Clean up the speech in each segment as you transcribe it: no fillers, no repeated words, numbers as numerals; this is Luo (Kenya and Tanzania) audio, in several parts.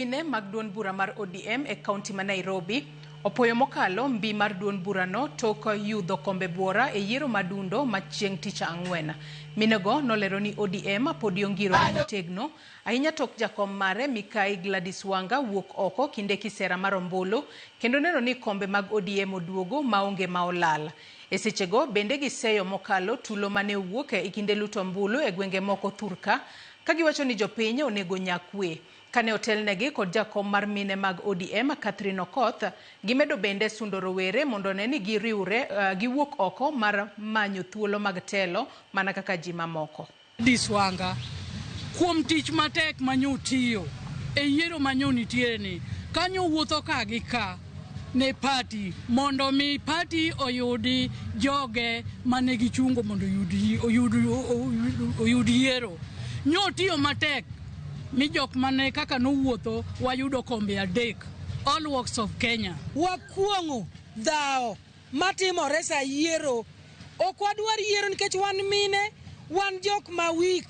Mine mag duond bura mar ODM e kaunti ma Nairobi opoyo mokalo mbi mar duond burano tok yudho kombe buora e yiero madundo ma chieng' tich ang'wen. Minego nolero ni ODM podi ongirore motegno ahinya tok jakom mare Mikai Gladys Wanga wuok oko kinde kisera mar ombulu kendo neno ni kombe mag ODM oduogo maonge ma olal. E sechego bende giseyo mokalo tulo mane owuok e kinde luto ombulu e gwenge moko thurka ka giwacho ni jopiny onego nya kwe. Kane otelnegi kod jakom mar mine mag ODM Catherine Okoth, gimedo bende sundo rowere mondo one ni giriwre giwuok oko mar manyo thuolo mag telo mana kaka ji mamoko. Gladys Wanga kuom tich matek manyo tiyo e yiero manyo nitiere ni kanyo wuotho ka gi ka ne party mondo mi party oyudi joge mane gichungo mondo oyud, oyud, oyud yiero. Nyo tiyo matek mi jok mane kaka nowuotho wayudo kombe adek all walks of Kenya. Wakuong'o dhawo matimore sa yiero. Ok wadwar yiero nikech wan mine, wan jok ma weak.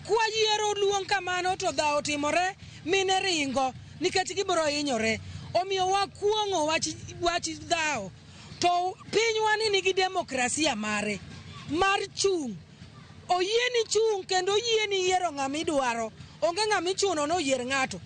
Kwa yiero luong kamano to dhawo timore, mine ringo nikech gibiro hinyore. Omiyo wakuong'o wach, wach dhawo. To pinywa ni nigi demokrasia mare mar chung'. Oyieni chung' kendo oyieni yiero ng'ama idwaro. Onge ng'ama ichuno ni oyier ng'ato.